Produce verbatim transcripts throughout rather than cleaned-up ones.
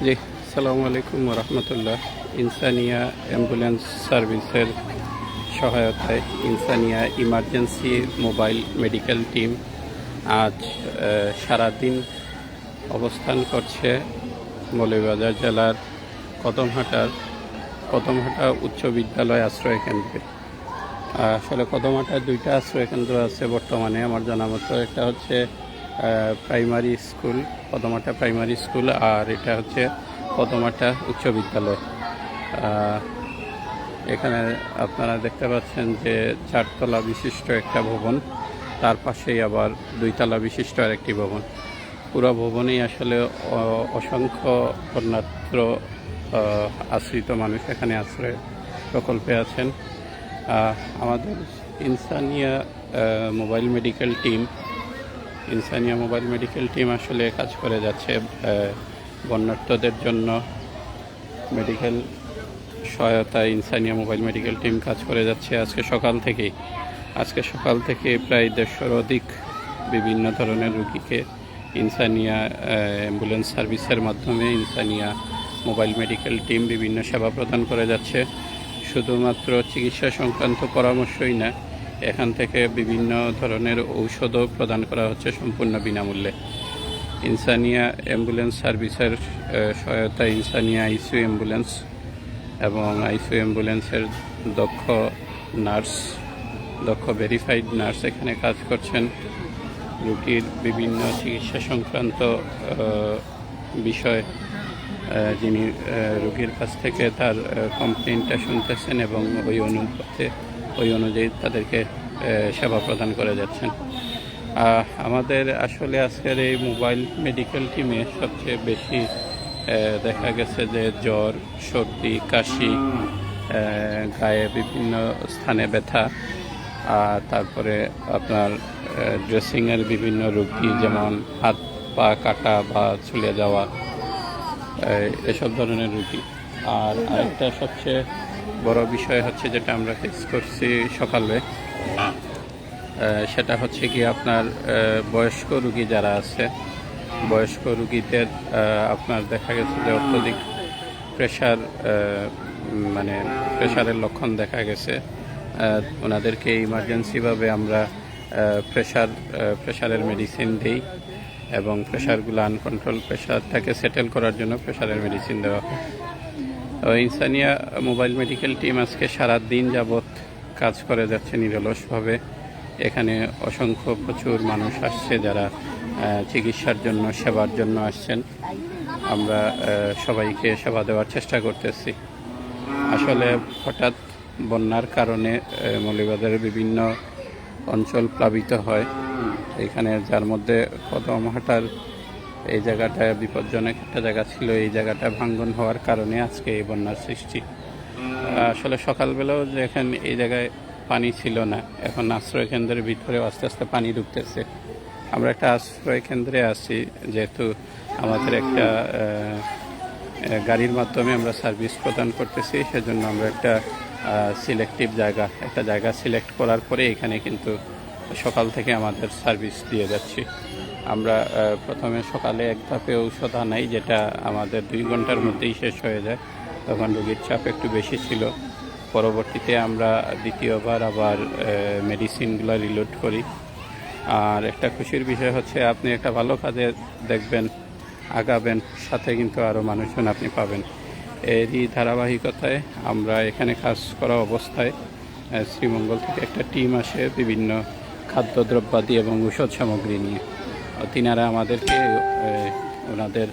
জি, আসসালামু আলাইকুম ওয়া রাহমাতুল্লাহ। ইনসানিয়া অ্যাম্বুলেন্স সার্ভিসের সহায়তায় ইনসানিয়া ইমার্জেন্সি মোবাইল মেডিকেল টিম আজ, আহ, সারাদিন অবস্থান করছে মৌলভীবাজার জেলার কদমহাটার কদমহাটা উচ্চ বিদ্যালয় আশ্রয় কেন্দ্রে। আহ, আসলে কদমহাটায় দুইটা আশ্রয় কেন্দ্র আছে বর্তমানে আমার জানা মতো। একটা হচ্ছে, আহ, primary school, Kadamhata primary school, আর এটা হচ্ছে কদমহাটা উচ্চ বিদ্যালয়। আহ, এখানে আপনারা দেখতে পাচ্ছেন যে চারতলা বিশিষ্ট একটা ভবন, তার পাশেই আবার দুইতলা বিশিষ্ট আরেকটি ভবন। পুরো ভবনেই আসলে অ-, অসংখ্য বন্যাত্র, আহ, আশ্রিত মানুষ এখানে আশ্রয় প্রকল্পে আছেন। আহ, আমাদের ইনসানিয়া, আহ, মোবাইল মেডিকেল টিম, ইনসানিয়া মোবাইল মেডিকেল টিম আসলে কাজ করে যাচ্ছে, আহ, বন্যাত্রদের জন্য মেডিকেল সহায়তা ইনসানিয়া মোবাইল মেডিকেল টিম কাজ করে যাচ্ছে আজকে সকাল থেকেই। আজকে সকাল থেকে প্রায় দেড়শোর অধিক বিভিন্ন ধরনের রোগীকে ইনসানিয়া, আহ, অ্যাম্বুলেন্স সার্ভিসের মাধ্যমে ইনসানিয়া মোবাইল মেডিকেল টিম বিভিন্ন সেবা প্রদান করে যাচ্ছে। শুধুমাত্র চিকিৎসা সংক্রান্ত পরামর্শই না, এখান থেকে বিভিন্ন ধরনের ঔষধও প্রদান করা হচ্ছে সম্পূর্ণ বিনামূল্যে। ইনসানিয়া অ্যাম্বুলেন্স সার্ভিসের, আহ, সহায়তায় ইনসানিয়া আইসিইউ অ্যাম্বুলেন্স এবং আইসিইউ অ্যাম্বুলেন্সের দক্ষ নার্স, দক্ষ ভেরিফাইড নার্স এখানে কাজ করছেন। রোগীর বিভিন্ন চিকিৎসা সংক্রান্ত, আহ, বিষয়, আহ, যিনি, আহ, রোগীর কাছ থেকে তার, আহ, কমপ্লেইনটা শুনতেছেন এবং ওই অনুপাতে, ওই অনুযায়ী তাদেরকে, আহ, সেবা প্রদান করে যাচ্ছেন। আহ, আমাদের আসলে আজকের এই মোবাইল মেডিকেল টিমে সবচেয়ে বেশি, আহ, দেখা গেছে যে জ্বর, সর্দি, কাশি, আহ, গায়ে বিভিন্ন স্থানে ব্যথা, আর তারপরে আপনার, আহ, ড্রেসিংয়ের বিভিন্ন রোগী, যেমন হাত পা কাটা বা ছুলে যাওয়া, আহ, এসব ধরনের রোগী। আর আরেকটা সবচেয়ে বড় বিষয় হচ্ছে, যেটা আমরা ফেস করছি সকালে, আহ, সেটা হচ্ছে কি আপনার, আহ, বয়স্ক রোগী যারা আছে, বয়স্ক রোগীদের, আহ, আপনার দেখা গেছে যে অত্যধিক প্রেশার, আহ, উম, মানে প্রেশারের লক্ষণ দেখা গেছে। আহ, ওনাদেরকে ইমার্জেন্সিভাবে আমরা, আহ, প্রেশার, আহ, প্রেশারের মেডিসিন দেই এবং প্রেশারগুলো আনকন্ট্রোল, প্রেশারটাকে সেটেল করার জন্য প্রেশারের মেডিসিন দেওয়া হয়। তো ইনসানিয়া মোবাইল মেডিকেল টিম আজকে সারা দিন যাবত কাজ করে যাচ্ছে নিরলসভাবে। এখানে অসংখ্য প্রচুর মানুষ আসছে যারা, আহ, চিকিৎসার জন্য, সেবার জন্য আসছেন। আমরা, আহ, সবাইকে সেবা দেওয়ার চেষ্টা করতেছি। আসলে হঠাৎ বন্যার কারণে, আহ, মৌলভীবাজারের বিভিন্ন অঞ্চল প্লাবিত হয়। এখানে যার মধ্যে কদমহাটার এই জায়গাটা বিপজ্জনক একটা জায়গা ছিল, এই জায়গাটা ভাঙ্গন হওয়ার কারণে আজকে এই বন্যার সৃষ্টি। আসলে সকালবেলাও যেখানে এই জায়গায় পানি ছিল না, এখন আশ্রয় কেন্দ্রের ভিতরে আস্তে আস্তে পানি ঢুকতেছে। আমরা একটা আশ্রয় কেন্দ্রে আছি, যেহেতু আমাদের একটা, আহ, আহ, গাড়ির মাধ্যমে আমরা সার্ভিস প্রদান করতেছি, সেজন্য আমরা একটা, আহ, সিলেক্টিভ জায়গা, একটা জায়গা সিলেক্ট করার পরে এখানে কিন্তু সকাল থেকে আমাদের সার্ভিস দিয়ে যাচ্ছি। আমরা, আহ, প্রথমে সকালে এক ধাপে ঔষধ আনাই, যেটা আমাদের দুই ঘন্টার মধ্যেই শেষ হয়ে যায়। তখন রোগীর চাপ একটু বেশি ছিল। পরবর্তীতে আমরা দ্বিতীয়বার আবার, আহ, মেডিসিনগুলো রিলোড করি। আর একটা খুশির বিষয় হচ্ছে, আপনি একটা ভালো কাজে দেখবেন, আগাবেন, সাথে কিন্তু আরও মানুষজন আপনি পাবেন। এরই ধারাবাহিকতায় আমরা এখানে কাজ করা অবস্থায়, আহ, শ্রীমঙ্গল থেকে একটা টিম আসে বিভিন্ন খাদ্যদ্রব্যাদি এবং ঔষধ সামগ্রী নিয়ে। আহ, তিনারা আমাদেরকে, আহ, ওনাদের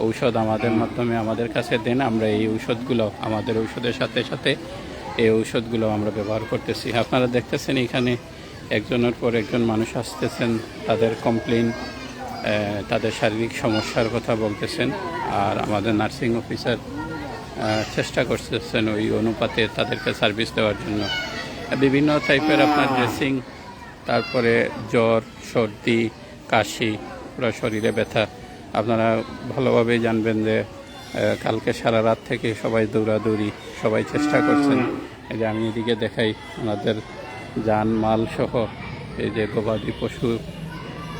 ঔষধ আমাদের মাধ্যমে আমাদের কাছে দেন। আমরা এই ঔষধগুলো, আমাদের ঔষধের সাথে সাথে এই ঔষধগুলো আমরা ব্যবহার করতেছি। আপনারা দেখতেছেন এখানে একজনের পর একজন মানুষ আসতেছেন, তাদের কমপ্লেইন, আহ, তাদের শারীরিক সমস্যার কথা বলতেছেন। আর আমাদের নার্সিং অফিসার, আহ, চেষ্টা করতেছেন ওই অনুপাতে তাদেরকে সার্ভিস দেওয়ার জন্য। বিভিন্ন টাইপের আপনার ড্রেসিং, তারপরে জ্বর, সর্দি, কাশি, পুরো শরীরে ব্যথা। আপনারা ভালোভাবেই জানবেন যে, আহ, কালকে সারা রাত থেকে সবাই দৌড়াদৌড়ি, সবাই চেষ্টা করছেন। এই যে আমি এদিকে দেখাই, ওনাদের জান মাল সহ এই যে গবাদি পশু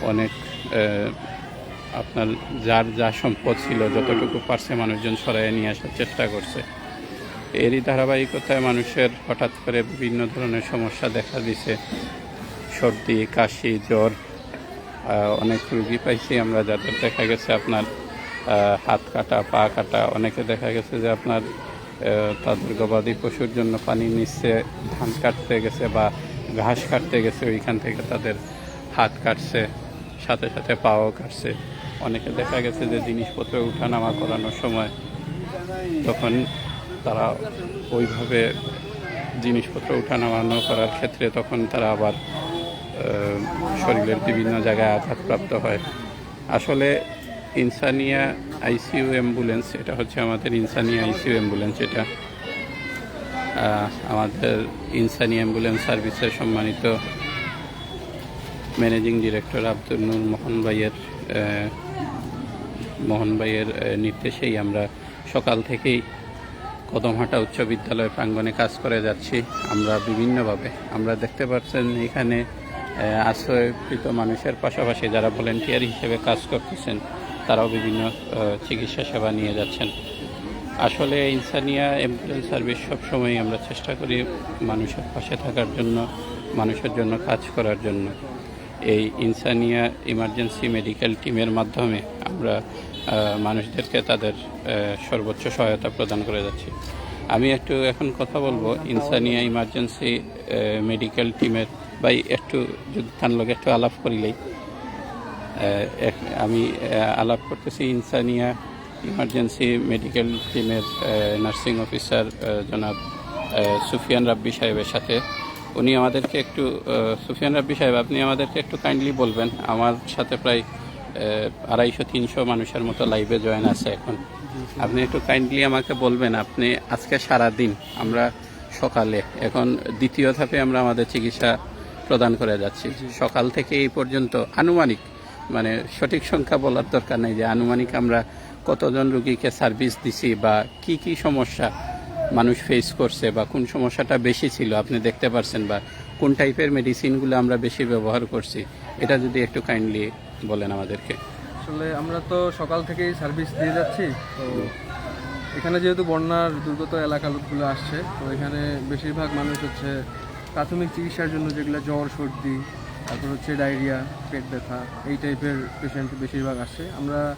অনেক, আহ, আপনার যার যা সম্পদ ছিল, যতটুকু পারছে মানুষজন সরাইয়া নিয়ে আসার চেষ্টা করছে। এরই ধারাবাহিকতায় মানুষের হঠাৎ করে বিভিন্ন ধরনের সমস্যা দেখা দিছে, সর্দি, কাশি, জ্বর। আহ, অনেক রুগী পাইছি আমরা, যাদের দেখা গেছে আপনার, আহ, হাত কাটা, পা কাটা, অনেকে দেখা গেছে যে আপনার, আহ, তাদের গবাদি পশুর জন্য পানি নিচ্ছে, ধান কাটতে গেছে বা ঘাস কাটতে গেছে, ওইখান থেকে তাদের হাত কাটছে, সাথে সাথে পাও কাটছে। অনেকে দেখা গেছে যে জিনিসপত্র উঠানামা করানোর সময় তখন তারা ওইভাবে জিনিসপত্র উঠানামা করার ক্ষেত্রে তখন তারা আবার, আহ, শরীরের বিভিন্ন জায়গায় আঘাতপ্রাপ্ত হয়। আসলে ইনসানিয়া আইসিইউ অ্যাম্বুলেন্স, এটা হচ্ছে আমাদের ইনসানিয়া আইসিইউ অ্যাম্বুলেন্স, এটা, আহ, আমাদের ইনসানিয়া অ্যাম্বুলেন্স সার্ভিসের সম্মানিত ম্যানেজিং ডিরেক্টর আব্দুল নূর মোহন ভাইয়ের, আহ, মোহন ভাইয়ের, আহ, নির্দেশেই আমরা সকাল থেকেই কদমহাটা উচ্চ বিদ্যালয় প্রাঙ্গণে কাজ করে যাচ্ছি। আমরা বিভিন্নভাবে, আমরা দেখতে পাচ্ছেন এখানে, আহ, আশ্রয়কৃত মানুষের পাশাপাশি যারা ভলেন্টিয়ার হিসেবে কাজ করতেছেন, তারাও বিভিন্ন, আহ, চিকিৎসা সেবা নিয়ে যাচ্ছেন। আসলে ইনসানিয়া অ্যাম্বুলেন্স সার্ভিস সবসময় আমরা চেষ্টা করি মানুষের পাশে থাকার জন্য, মানুষের জন্য কাজ করার জন্য। এই ইনসানিয়া ইমার্জেন্সি মেডিকেল টিমের মাধ্যমে আমরা, আহ, মানুষদেরকে তাদের, আহ, সর্বোচ্চ সহায়তা প্রদান করে যাচ্ছি। আমি একটু এখন কথা বলবো ইনসানিয়া ইমার্জেন্সি, আহ, মেডিকেল টিমের ভাই, একটু যদি তার লগে একটু আলাপ করিলেই। আহ, এক-, আমি, আহ, আলাপ করতেছি ইনসানিয়া ইমার্জেন্সি মেডিকেল টিমের, আহ, নার্সিং অফিসার, আহ, জনাব, আহ, সুফিয়ান রাব্বি সাহেবের সাথে। উনি আমাদেরকে একটু, আহ, সুফিয়ান রাব্বি সাহেব, আপনি আমাদেরকে একটু কাইন্ডলি বলবেন, আমার সাথে প্রায়, আহ, আড়াইশো তিনশো মানুষের মতো লাইভে জয়েন আছে এখন। আপনি একটু কাইন্ডলি আমাকে বলবেন, আপনি আজকে সারা দিন, আমরা সকালে, এখন দ্বিতীয় ধাপে আমরা আমাদের চিকিৎসা প্রদান করে যাচ্ছি। সকাল থেকে এই পর্যন্ত আনুমানিক, মানে, সঠিক সংখ্যা বলার দরকার নেই যে আনুমানিক আমরা কতজন রুগীকে সার্ভিস দিছি বা কি কি সমস্যা মানুষ ফেস করছে বা কোন সমস্যাটা বেশি ছিল আপনি দেখতে পারছেন বা কোন টাইপের মেডিসিনগুলো আমরা বেশি ব্যবহার করছি, এটা যদি একটু কাইন্ডলি বলেন আমাদেরকে। আসলে আমরা তো সকাল থেকেই সার্ভিস দিয়ে যাচ্ছি। তো এখানে যেহেতু বন্যার দুর্গত এলাকাগুলো আসছে, তো এখানে বেশিরভাগ মানুষ হচ্ছে প্রাথমিক চিকিৎসার জন্য, যেগুলো জ্বর, সর্দি, তারপর হচ্ছে ডায়রিয়া, পেট ব্যথা, এই টাইপের পেশেন্ট বেশিরভাগ আসছে। আমরা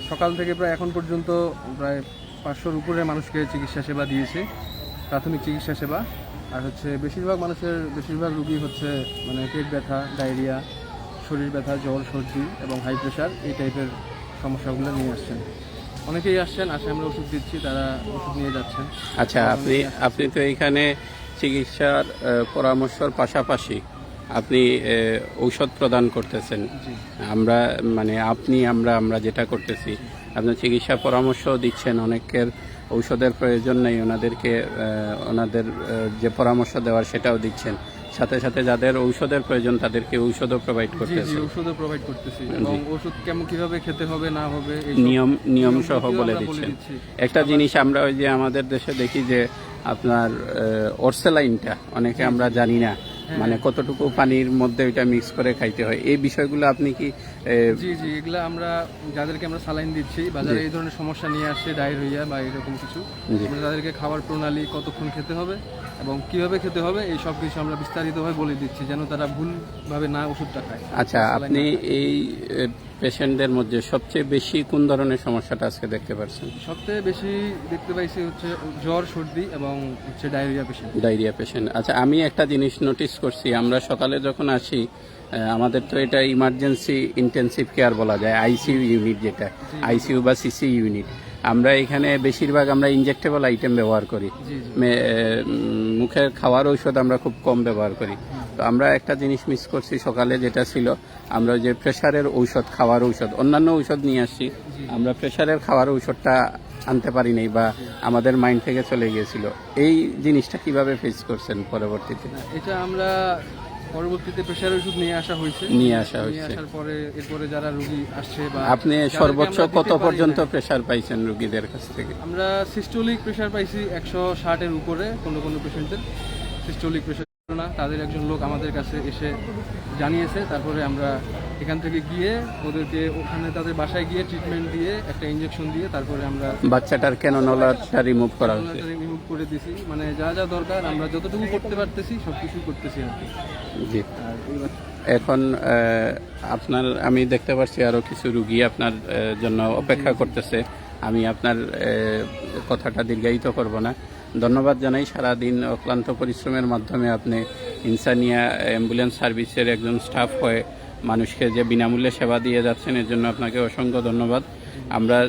সকাল থেকে প্রায় এখন পর্যন্ত প্রায় পাঁচশোর উপরে মানুষকে চিকিৎসা সেবা দিয়েছি, প্রাথমিক চিকিৎসা সেবা। আর হচ্ছে বেশিরভাগ মানুষের, বেশিরভাগ রুগী হচ্ছে মানে পেট ব্যথা, ডায়রিয়া, শরীর ব্যথা, জ্বর, সর্দি এবং হাই প্রেশার, এই টাইপের সমস্যাগুলো নিয়ে আসছেন। অনেকেই আসছেন, আসে আমরা ওষুধ দিচ্ছি, তারা ওষুধ নিয়ে যাচ্ছেন। আচ্ছা, আপনি, আপনি তো এখানে চিকিৎসার, আহ, পরামর্শর পাশাপাশি আপনি, আহ, ঔষধ প্রদান করতেছেন। জি। আমরা, মানে, আপনি, আমরা, আমরা যেটা করতেছি, আপনার চিকিৎসা পরামর্শ দিচ্ছেন, অনেকের ঔষধের প্রয়োজন নেই, ওনাদেরকে, আহ, ওনাদের, আহ, যে পরামর্শ দেওয়ার সেটাও দিচ্ছেন, সাথে সাথে যাদের ঔষধের প্রয়োজন তাদেরকে ঔষধও প্রোভাইড জি, জি, করতেছেন। ওষুধও প্রোভাইড করতেছি জি। এবং ওষুধ কেমন, কিভাবে খেতে হবে না হবে, এই সব নিয়ম, নিয়ম নিয়ম সহ নীতিও বলে আমরা বলে দিচ্ছেন। দিচ্ছি। একটা আবার জিনিস আমরা ওই যে আমাদের দেশে দেখি যে আপনার, আহ, অরসেলাইনটা অনেকে জি, আমরা জি। জানি না, হ্যাঁ। মানে, কতটুকু পানির মধ্যে ওইটা মিক্স করে খাইতে হয়, এই বিষয়গুলো আপনি কি, আহ, জি, জি, এগুলা আমরা যাদেরকে আমরা স্যালাইন দিচ্ছি বা যারা জি। এই ধরনের সমস্যা নিয়ে আসছে, ডায়রিয়া বা এরকম কিছু, জি। আমরা তাদেরকে খাওয়ার প্রণালী, কতক্ষণ খেতে হবে এবং কিভাবে খেতে হবে, এই সব কিছু আমরা বিস্তারিতভাবে বলে দিচ্ছি, যেন তারা ভুলভাবে না ওষুধটা খায়। আচ্ছা, স্যালাইন আপনি না খায়। এই, আহ, পেশেন্টদের মধ্যে সবচেয়ে বেশি কোন ধরনের সমস্যাটা আজকে দেখতে পারছেন? সবচেয়ে বেশি দেখতে পাইছি হচ্ছে জ্বর, সর্দি এবং হচ্ছে ডায়রিয়া পেশেন্ট। Diarrhoea patient. আচ্ছা, আমি একটা জিনিস নোটিস করছি, আমরা সকালে যখন আসি, আহ, আমাদের তো এটা ইমার্জেন্সি ইন্টেনসিভ কেয়ার বলা যায়, আইসিইউ ইউনিট যেটা, আইসিইউ বা সিসি ইউনিট। আমরা এখানে বেশিরভাগ আমরা ইনজেক্টেবল আইটেম ব্যবহার করি। জি, জি। মে-, আহ, উম, মুখের খাওয়ার ঔষধ আমরা খুব কম ব্যবহার করি। তো আমরা একটা জিনিস মিস করছি সকালে, যেটা ছিল আমরা ওই যে প্রেশারের ঔষধ, খাওয়ার ঔষধ, অন্যান্য ঔষধ নিয়ে আসছি, আমরা প্রেশারের খাওয়ার ঔষধটা আনতে পারি নাই বা আমাদের মাইন্ড থেকে চলে গিয়েছিল। এই জিনিসটা কিভাবে ফেস করছেন পরবর্তীতে? এটা আমরা পরবর্তীতে প্রেশার ওষুধ নিয়ে আসা হয়েছে। নিয়ে আসা হয়েছে। আসার পরে এরপরে যারা রুগী আসছে বা আপনি যাদেরকে সর্বোচ্চ আমরা দিতে কত পারি পর্যন্ত না। প্রেশার পাইছেন রুগীদের কাছ থেকে? আমরা সিস্টোলিক প্রেশার পাইছি একশো ষাটের উপরে কোনো কোনো পেশেন্টের সিস্টোলিক প্রেশার না। তাদের একজন লোক আমাদের কাছে এসে জানিয়েছে, তারপরে আমরা এখান থেকে গিয়ে ওদেরকে ওখানে তাদের বাসায় গিয়ে ট্রিটমেন্ট দিয়ে একটা ইঞ্জেকশন দিয়ে তারপরে আমরা বাচ্চাটার ক্যানোলাটা রিমুভ করা হয়েছে। রিমুভ করে দিছি। মানে যা যা দরকার আমরা যতটুকু করতে পারতেছি সব কিছু করতেছি আর কি। জি। আর ওই বাচ্চা- এখন আহ, আপনার, আমি দেখতে পাচ্ছি আরো কিছু রুগী আপনার আহ, জন্য অপেক্ষা করতেছে। আমি আপনার আহ, কথাটা দীর্ঘায়িত করব না। ধন্যবাদ জানাই, সারাদিন অক্লান্ত পরিশ্রমের মাধ্যমে আপনি ইনসানিয়া অ্যাম্বুলেন্স সার্ভিসের একজন স্টাফ হয়ে মানুষকে যে বিনামূল্যে সেবা দিয়ে যাচ্ছেন, এর জন্য আপনাকে অসংখ্য ধন্যবাদ। আমরা আহ,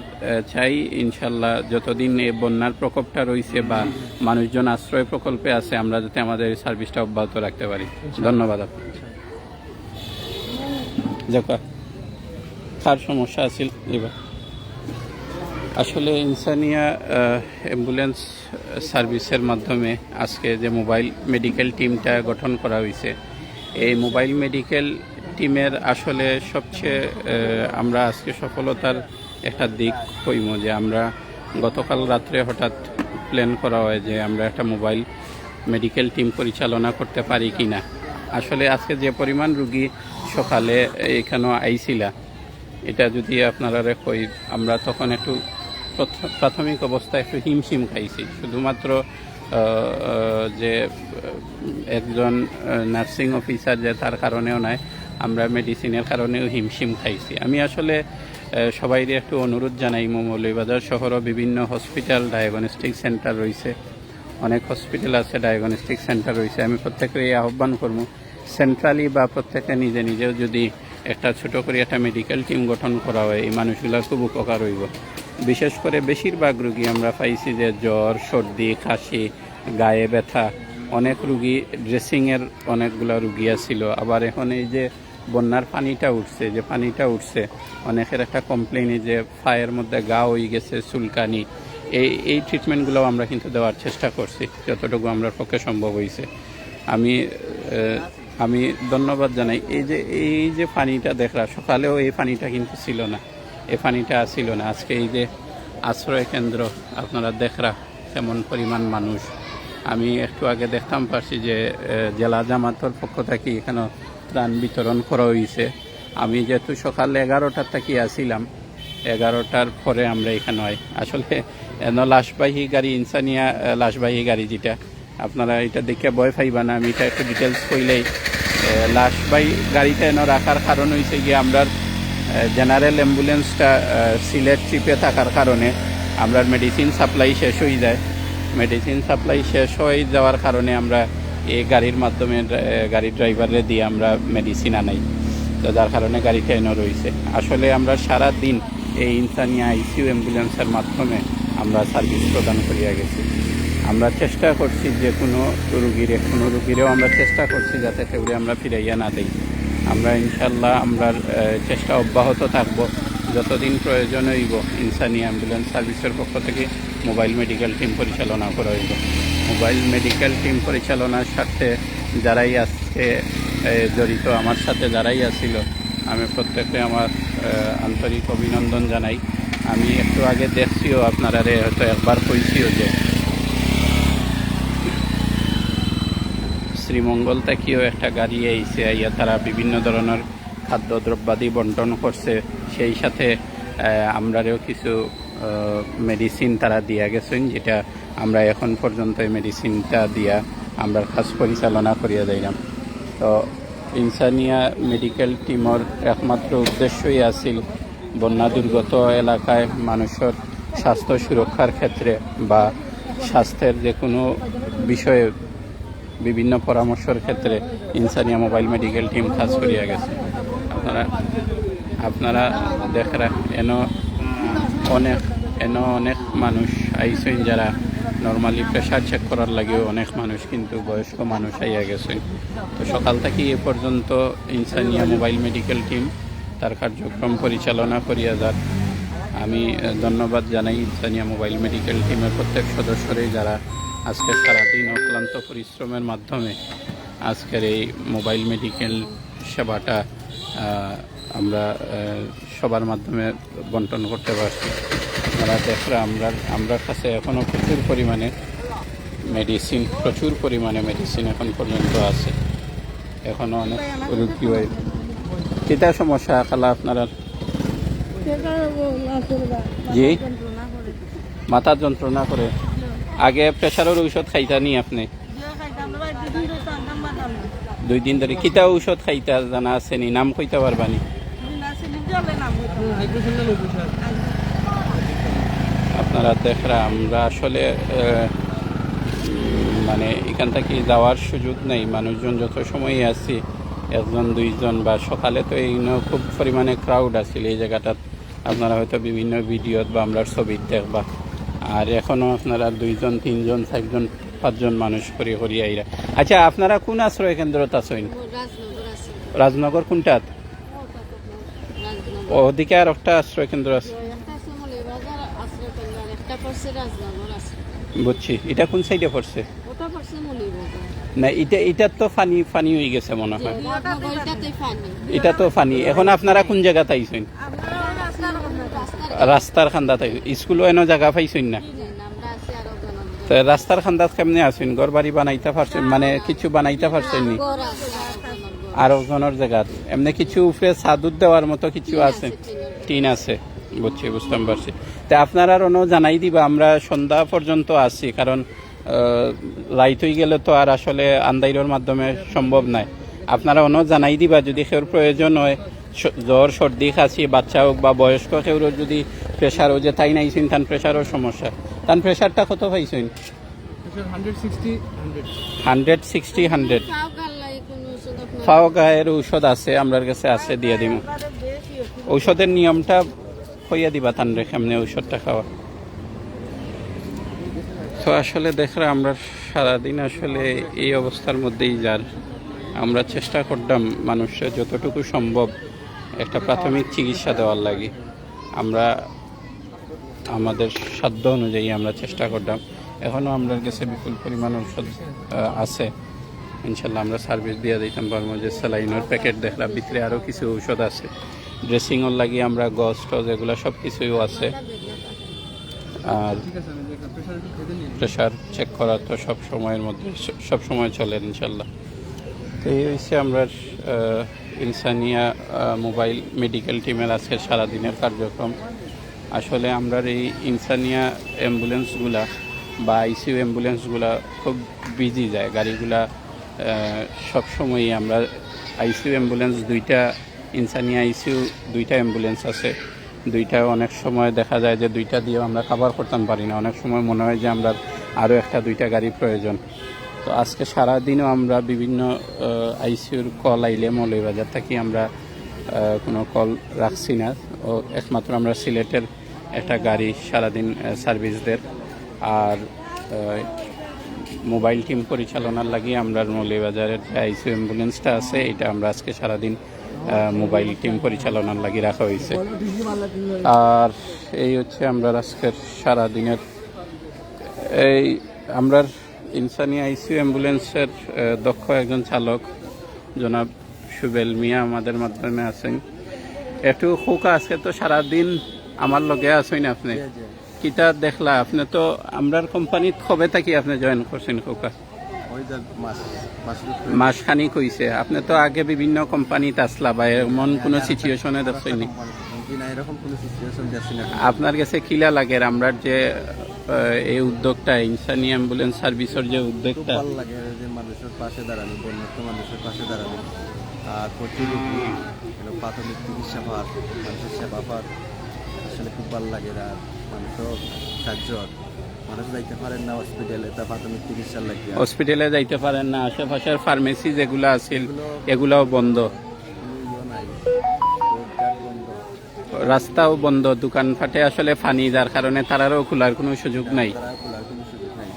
চাই ইনশাল্লাহ যতদিন এই বন্যার প্রকোপটা রয়েছে বা মানুষজন আশ্রয় প্রকল্পে আছে, আমরা যাতে আমাদের এই সার্ভিসটা অব্যাহত রাখতে পারি। ধন্যবাদ আপনাকে। যাক, কার সমস্যা আছিল এবার? আসলে ইনসানিয়া আহ, অ্যাম্বুলেন্স সার্ভিসের মাধ্যমে আজকে যে মোবাইল মেডিকেল টিমটা গঠন করা হয়েছে, এই মোবাইল মেডিকেল টিমের আসলে সবচেয়ে আহ, আমরা আজকে সফলতার একটা দিক কইমু যে আমরা গতকাল রাত্রে হঠাৎ প্ল্যান করা হয় যে আমরা একটা মোবাইল মেডিকেল টিম পরিচালনা করতে পারি কি না। আসলে আজকে যে পরিমাণ রুগী সকালে এখানে আইছিলা, এটা যদি আপনারারে কই, আমরা তখন একটু প্রথ- প্রাথমিক অবস্থায় একটু হিমশিম খাইছি। শুধুমাত্র আহ, আহ, যে আহ, একজন নার্সিং অফিসার যে তার কারণেও নয়, আমরা মেডিসিনের কারণেও হিমশিম খাইছি। আমি আসলে আহ, সবাইরে একটু অনুরোধ জানাই, মৌলভীবাজার শহরও বিভিন্ন হসপিটাল, ডায়াগনস্টিক সেন্টার রয়েছে, অনেক হসপিটাল আছে, ডায়াগনস্টিক সেন্টার রয়েছে। আমি প্রত্যেককে এই আহ্বান করবো, সেন্ট্রালি বা প্রত্যেকে নিজে নিজেও যদি একটা ছোট করে একটা মেডিকেল টিম গঠন করা হয়, এই মানুষগুলোর খুব উপকার হইব। বিশেষ করে বেশিরভাগ রুগী আমরা পাইছি যে জ্বর, সর্দি, কাশি, গায়ে ব্যথা, অনেক রুগী ড্রেসিংয়ের অনেকগুলা রুগী আছিল। আবার এখন এই যে বন্যার পানিটা উঠছে, যে পানিটা উঠছে, অনেকের একটা কমপ্লেইন যে পায়ের মধ্যে ঘা হয়ে গেছে, চুলকানি, এই এই ট্রিটমেন্টগুলোও আমরা কিন্তু দেওয়ার চেষ্টা করছি যতটুকু আমরার পক্ষে সম্ভব হয়েছে। আমি আহ, আমি ধন্যবাদ জানাই। এই যে এই যে পানিটা দেখরা, সকালেও এই পানিটা কিন্তু ছিল না, এই পানিটা ছিল না। আজকে এই যে আশ্রয় কেন্দ্র আপনারা দেখরা, তেমন পরিমাণ মানুষ। আমি একটু আগে দেখতাম পারছি যে আহ, জেলা জামাতর পক্ষ থেকে এখানে ত্রাণ বিতরণ করা হয়েছে। আমি যেহেতু সকাল এগারোটার থাকি আসিলাম, এগারোটার পরে আমরা এখানে আই। আসলে এন লাশবাহী গাড়ি, ইনসানিয়া আহ, লাশবাহী গাড়ি যেটা, আপনারা এটা দেখে ভয় পাইবা না, আমি এটা একটু ডিটেলস কইলেই আহ, লাশবাহী গাড়িটা এনে রাখার কারণ হয়েছে গিয়ে আমরা জেনারেল অ্যাম্বুলেন্সটা সিলেট ট্রিপে থাকার কারণে আমরা মেডিসিন সাপ্লাই শেষ হয়ে যায়। মেডিসিন সাপ্লাই শেষ হয়ে যাওয়ার কারণে আমরা এই গাড়ির মাধ্যমে ড্রা- গাড়ির ড্রাইভাররে দিয়ে আমরা মেডিসিন আনাই, তো যার কারণে গাড়িটা এনে রয়েছে। আসলে আমরা সারা দিন এই ইনসানিয়া আইসিইউ অ্যাম্বুলেন্সের মাধ্যমে আমরা সার্ভিস প্রদান করিয়া গেছি। আমরা চেষ্টা করছি যে কোনো রুগীরে, কোনো রুগীরেও আমরা চেষ্টা করছি যাতে কেউরে আমরা ফিরাইয়া না দেই। আমরা ইনশাল্লাহ আমরার আহ, চেষ্টা অব্যাহত থাকবো। যতদিন প্রয়োজন হইব, ইনসানিয়া অ্যাম্বুলেন্স সার্ভিসের পক্ষ থেকে মোবাইল মেডিকেল টিম পরিচালনা করা হইব। মোবাইল মেডিকেল টিম পরিচালনার স্বার্থে যারাই আজকে এ, জড়িত, আমার সাথে যারাই আছিল, আমি প্রত্যেককে আমার আহ, আন্তরিক অভিনন্দন জানাই। আমি একটু আগে দেখছিও, আপনারারে হয়তো একবার কইছিও যে শ্রীমঙ্গল থাকিও একটা গাড়ি আইছে, আইয়া তারা বিভিন্ন ধরনের খাদ্য দ্রব্যাদি বন্টন করছে। সেই সাথে আহ, আমরারেও কিছু মেডিসিন তারা দিয়া গেছেন, যেটা আমরা এখন পর্যন্ত এই মেডিসিনটা দিয়া আমরা কাজ পরিচালনা করিয়া যাইলাম। তো ইনসানিয়া মেডিকেল টিমর একমাত্র উদ্দেশ্যই আছিল বন্যা দুর্গত এলাকায় মানুষের স্বাস্থ্য সুরক্ষার ক্ষেত্রে বা স্বাস্থ্যের যে কোনো বিষয়ে বিভিন্ন পরামর্শের ক্ষেত্রে ইনসানিয়া মোবাইল মেডিকেল টিম কাজ করিয়া গেছে। আপনারা আপনারা দেখরা এন অনেক এন অনেক মানুষ আইছেন যারা নর্মালি প্রেশার চেক করার লাগেও অনেক মানুষ, কিন্তু বয়স্ক মানুষ আইয়া গেছেন। তো সকাল থেকে এ পর্যন্ত ইনসানিয়া মোবাইল মেডিকেল টিম তার কার্যক্রম পরিচালনা করিয়া যার। আমি আহ, ধন্যবাদ জানাই ইনসানিয়া মোবাইল মেডিকেল টিমের প্রত্যেক সদস্যরে যারা আজকে সারাদিন অক্লান্ত পরিশ্রমের মাধ্যমে আজকের এই মোবাইল মেডিকেল সেবাটা আহ, আমরা আহ, সবার মাধ্যমে বন্টন করতে পারছি। আপনারা দেখরা আমরা আমরার কাছে এখনও প্রচুর পরিমাণে মেডিসিন, প্রচুর পরিমাণে মেডিসিন এখন পর্যন্ত আছে। এখনও অনেক রুগী হয়। কিতা সমস্যা খালা আপনারার? জি? মাথার যন্ত্রণা করে। আগে প্রেশারর ঔষধ খাইতা নি আপনে? দুই দিন ধরি। কিতা ঔষধ খাইতা জানা আছে নি? নাম কইতা পারবা নি? আপনারা দেখরা, আমরা আসলে, আহ, উম, মানে, এখান থাকি যাওয়ার সুযোগ নাই। মানুষজন যত সময়ই আছি, একজন দুইজন, বা সকালে তো এই খুব পরিমাণে ক্রাউড আছিল এই জায়গাটাত। আপনারা হয়তো বিভিন্ন ভিডিওত বা আমরার ছবিত দেখবা। আর এখনো আপনারা দুইজন, তিনজন, চাইরজন, পাঁচজন মানুষ করি করি আইরা। আচ্ছা, আপনারা কোন আশ্রয় কেন্দ্রত আছইন? রাজনগর আছে। রাজনগর কোনটাত? ওটাত আপনার রাজনগর। ওদিকে আর একটা আশ্রয় কেন্দ্র আছে। একটা আছে মৌলভীবাজার আশ্রয় কেন্দ্র, আর একটা পড়ছে রাজনগর আশ্রয় কেন্দ্র। বুঝছি, এটা কোন সাইডে পড়ছে? ওটা পড়ছে মৌলভীবাজার। না, এটা, এটা তো পানি, পানি হয়ে গেছে মনে হয়। রাজনগর এটাতেই পানি। এটা তো পানি। এখন আপনারা কোন জায়গাত আইছইন? আমরা রাস্তার, রাস্তার রাস্তার খান্দাত আইছইন। স্কুলও এনো জায়গা পাইছইন না? জি, না, আমরা আছি আরো জনগণ। তো রাস্তার খান্দাত কেমনে আছইন? ঘর বাড়ি বানাইতা পারছইন, মানে কিছু বানাইতা পারছইন নি? ঘর আছে, আরো জনগণ। আরো জনর জায়গাত এমনি কিছু উপরে ছাদুত দেওয়ার মতো কিছু টিন আছে? আছে, টিন আছে। টিন আছে, বুঝছি, বুঝতাম পারছি। তো আপনারা অনো জানাই দিবা, আমরা সন্ধ্যা পর্যন্ত আছি, কারণ, আহ, রাইত হয়ে গেলে তো আর আসলে আন্দাইরর মাধ্যমে সম্ভব নয়। আপনারা অনো জানাই দিবা, যদি কেউর প্রয়োজন হয়, স-, জ্বর, সর্দি, কাশি, বাচ্চা হোক বা বয়স্ক কেউর যদি প্রেশার, ওই যে তাইন আইছইন, তান প্রেশারর সমস্যা, তান প্রেশারটা কত পাইছইন? Pressure hundred sixty, hundred। Hundred sixty, hundred। ফাও গাল্লাই কোনো ওষুধ আপনার? ফাও গায়ের ঔষধ আছে, আমরার কাছে আছে, দিয়ে দিমু। ঔষধের নিয়মটা কইয়া দিবা তানরে, কেমনে ঔষধটা খাওয়া। তো আসলে দেখরা, আমরা সারাদিন আসলে এই অবস্থার মধ্যেই যার। আমরা চেষ্টা করতাম মানুষের যতটুকু সম্ভব একটা প্রাথমিক চিকিৎসা দেওয়ার লাগি। আমরা আমাদের সাধ্য অনুযায়ী আমরা চেষ্টা করতাম। এখনো আমরার কাছে বিপুল পরিমাণ ঔষধ, আহ, আছে। ইনশাল্লাহ আমরা সার্ভিস দিয়া দিতাম পারমু। যে স্যালাইনর প্যাকেট দেখরা, ভিতরে আরো কিছু ঔষধ আছে। ড্রেসিংর লাগি আমরা গজ টজ এগুলা সব কিছুই আছে। আর প্রেশার চেক করা তো সব সময়ের মধ্যে, স-, সব সময় চলে ইনশাল্লাহ। তো এই হইছে আমরার, আহ, ইনসানিয়া, আহ, মোবাইল মেডিকেল টিমের আজকে সারাদিনের কার্যক্রম। আসলে আমরার এই ইনসানিয়া অ্যাম্বুলেন্সগুলা বা আইসিইউ অ্যাম্বুলেন্সগুলা খুব বিজি যায় গাড়িগুলা। আহ, সবসময়ই আমরা আইসিইউ অ্যাম্বুলেন্স দুইটা, ইনসানিয়া আইসিইউ দুইটা অ্যাম্বুলেন্স আছে, দুইটা অনেক সময় দেখা যায় যে দুইটা দিয়েও আমরা কভার করতাম পারি না। অনেক সময় মনে হয় যে আমরা আরও একটা দুইটা গাড়ি প্রয়োজন। তো আজকে সারাদিনও আমরা বিভিন্ন, আহ, আইসিইউর কল আইলে মৌলভীবাজার থাকি আমরা, আহ, কোনো কল রাখছি না। ও একমাত্র আমরা সিলেটের একটা গাড়ি সারাদিন, আহ, সার্ভিস দের। আর, আহ, মোবাইল টিম পরিচালনার লাগি আমরা মৌলভীবাজারের যে আইসিইউ অ্যাম্বুলেন্সটা আছে, এটা আমরা আজকে সারাদিন, আহ, মোবাইল টিম পরিচালনার লাগি রাখা হয়েছে। আর এই হচ্ছে আমরার আজকের সারাদিনের এই আমরার ইনসানি আইসিইউ অ্যাম্বুলেন্সের, আহ, দক্ষ একজন চালক জনাব সুবেল মিয়া আমাদের মাধ্যমে আছেন। একটু খোকা, আজকে তো সারাদিন আমার লগে আছেন আপনি। জি, জি। কিতা দেখলা আপনি? তো আমরার কোম্পানিত কবে থাকি আপনি জয়েন করছেন খোকা? ওই যে মাস, মাস। মাস খানিক হইছে। আপনি তো আগে বিভিন্ন কোম্পানিত আসলা বা এমন কোনো সিচুয়েশনে দেখছেন নি? কোম্পানি, জি না, এরকম কোনো সিচুয়েশন দেখছি না। আপনার কাছে কিলা লাগে আমরার যে, আহ, এই উদ্যোগটা, ইনসানি অ্যাম্বুলেন্স সার্ভিসের যে খুব উদ্যোগটা? ভালো লাগে যে মানুষের পাশে দাঁড়ানো, বন্যার্ত মানুষের পাশে দাঁড়ানো, আর প্রচুর প্রাথমিক চিকিৎসা পাওয়ার, মানুষের সেবা পাওয়ার আসলে খুব ভালো লাগে। আর মানুষও সাহায্য, মানুষ যাইতে পারেন না হসপিটালে, তা প্রাথমিক চিকিৎসার লাগি। হসপিটালে যাইতে পারেন না, আশেপাশের ফার্মেসি যেগুলা আছিল, এগুলো এগুলাও বন্ধ। কোনো ইয়ে নাই, রোডঘাট বন্ধ। রাস্তাও বন্ধ, দোকানপাটে আসলে পানি, যার কারণে তারারও খোলার কোনো সুযোগ নাই। তারা খোলার কোনো সুযোগ নাই।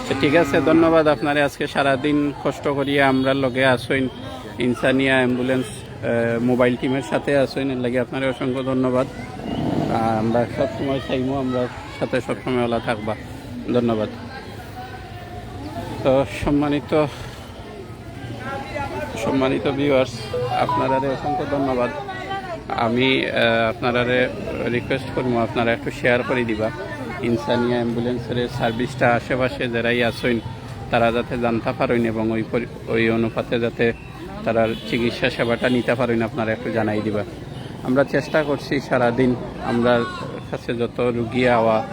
তো ঠিক আছে, ধন্যবাদ আপনারে। আজকে সারাদিন কষ্ট করিয়া আমরার লগে আছইন ইনসানিয়া অ্যাম্বুলেন্স, আহ, মোবাইল টিমের সাথে আছইন, এর লাগি আপনারে অসংখ্য ধন্যবাদ। আর আমরা সব সময় চাইমু, আমরার সাথে সব সময় ওলা থাকবা। ধন্যবাদ। তো সম্মানিত সম্মানিত ভিউয়ার্স, আপনারারে অসংখ্য ধন্যবাদ। আমি, আহ, আপনারারে রিকোয়েস্ট করবো, আপনারা একটু শেয়ার করি দিবা। ইনসানিয়া অ্যাম্বুলেন্সের সার্ভিসটা আশেপাশে যারাই আছইন, তারা যাতে জানতা পারইন এবং ওই পরি-, ওই অনুপাতে যাতে তারার চিকিৎসা সেবাটা নিতা পারইন, আপনারা একটু জানাই দিবা। আমরা চেষ্টা করছি সারাদিন, আমরার কাছে যত রুগী আওয়া,